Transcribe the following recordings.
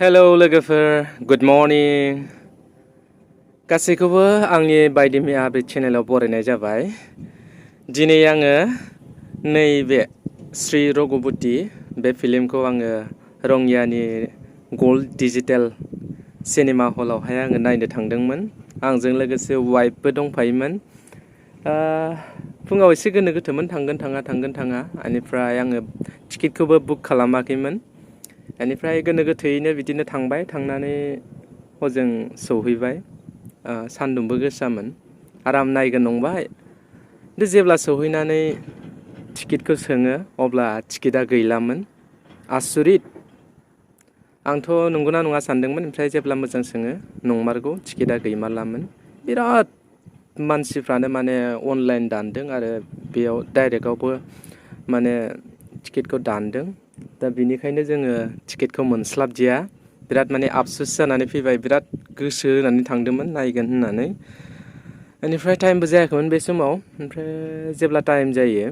Hello लोगोफोर good morning गासैखौबो आंनि बायदि मैया बे चेनेलाव बरायनाय जाबाय। दिनै आङो नैबे श्री रघुपति बे फिल्मखौ आङो रङियानि गल्ड डिजिटेल सिनेमा हलावहाय आङो नायनो थांदोंमोन। आंजों लोगोसे वाइफबो दंफायोमोन। फुङाव एसे गोनो गोथोमोन थांगोन थाङा बेनिफ्राय आङो टिकेटखौबो बुक खालामाखैमोन। बेनिफ्राय गोनो गोथोयैनो बिदिनो थांनानै हजों सौहैबाय। सान्दुंबो गोसामोन आराम नायगोन नंबाय। जेब्ला सौहैनानै टिकेटखौ सोङो अब्ला टिकेटआ गैलामोन। आसुरित आंथ' नंगौना नङा सानदोंमोन। ओमफ्राय जेब्ला मोजां सोङो नंमारगौ टिकेटआ गैमारलामोन। बिराद मानसिफ्रानो माने अनलाइन दानदों आरो बेयाव डाइरेक्टआवबो माने टिकेटखौ दानदों। दा बेनिखायनो जोङो टिकेटखौ मोनस्लाबदिया बिराद माने आफसुस जानानै फैबाय। बिराद गोसो होनानै थांदोंमोन नायगोन होननानै। बेनिफ्राय टाइमबो जायाखैमोन बे समाव। ओमफ्राय जेब्ला टाइम जायो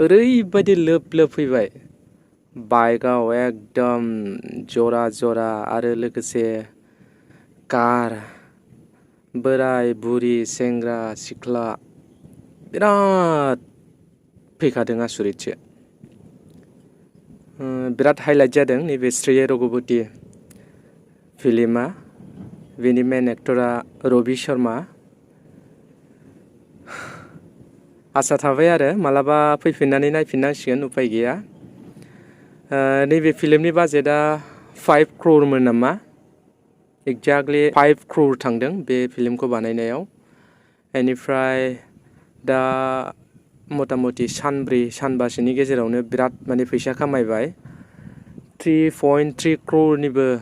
ओरैबायदि लोब फैबाय बाइकआव एकदम जरा आरो लोगोसे कार बोराय बुरि सेंग्रा सिख्ला बिराद फैखादों। आसुरितसो बिराद हाइलाइट जादों नैबे श्री रघुपति फिल्मा। बेनि मेन एक्टरा रबि शर्मा। आसा थाबाय आरो मालाबा फैफिननानै नायफिननांसिगोन, उपाय गैया। नैबे फिल्मनि बाजेटआ 5 crore नामा। एक्जेक्टलि 5 crore थांदों बे फिल्मखौ बानायनायाव। बेनिफ्राय दा मथा मथि सानबासोनि गेजेरावनो बिराद माने फैसा खामायबाय। 3.3 crore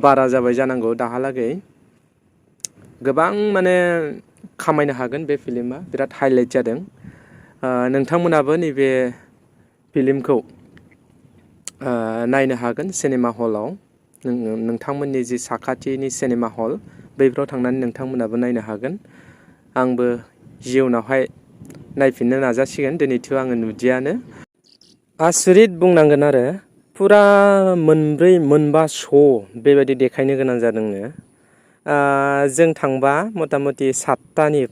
बारा जाबाय जानांगौ दाहालागै। गोबां माने खामायनो हागोन बे फिल्मा। बिराद हाइलाइट जादों। नोंथांमोनाबो नैबे फिल्मखौ नायनो हागोन सिनेमा हलाव। नोंथांमोननि जि साखाथिनि सिनेमा हल बैफोराव थांनानै नोंथांमोनाबो नायनो हागोन। आंबो जिउनावहाय नायफिननो नाजासिगोन। दिनैथ' आङो नुदियानो। आसुरित बुंनांगोन आरो फुरा मोनबा श' बेबायदि देखायनो गोनां जादोंनो। जों थांबा मथा मथि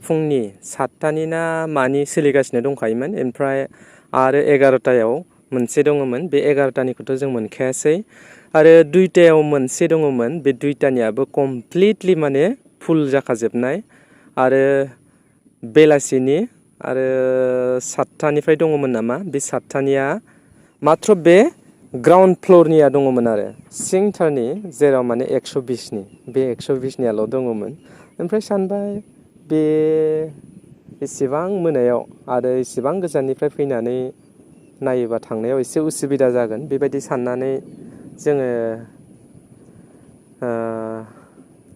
फुंनि 7टानि ना मानि सोलिगासिनो दंखायोमोन। ओमफ्राय आरो 11टायाव मोनसे दङमोन। बे 11टानिखौथ' जों मोनखायासै। आरो 2टायाव मोनसे दङमोन। बे 2टानियाबो कमप्लिटलि माने फुल जाखाजोबनाय। आरो बेलासिनि आरो 7टानिफ्राय दङमोन नामा। बे 7टानिया माथ्र बे ग्राउन्ड फ्लरनिया दङमोन आरो सिंथारनि जेराव माने 120नि बे 120नियाल' दङमोन। ओमफ्राय सानबाय बे एसेबां मोनायाव आरो एसेबां गोजाननिफ्राय फैनानै नायोबा थांनायाव एसे उसुबिदा जागोन। बेबायदि साननानै जोङो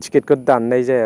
टिकेटखौ दाननाय जाया।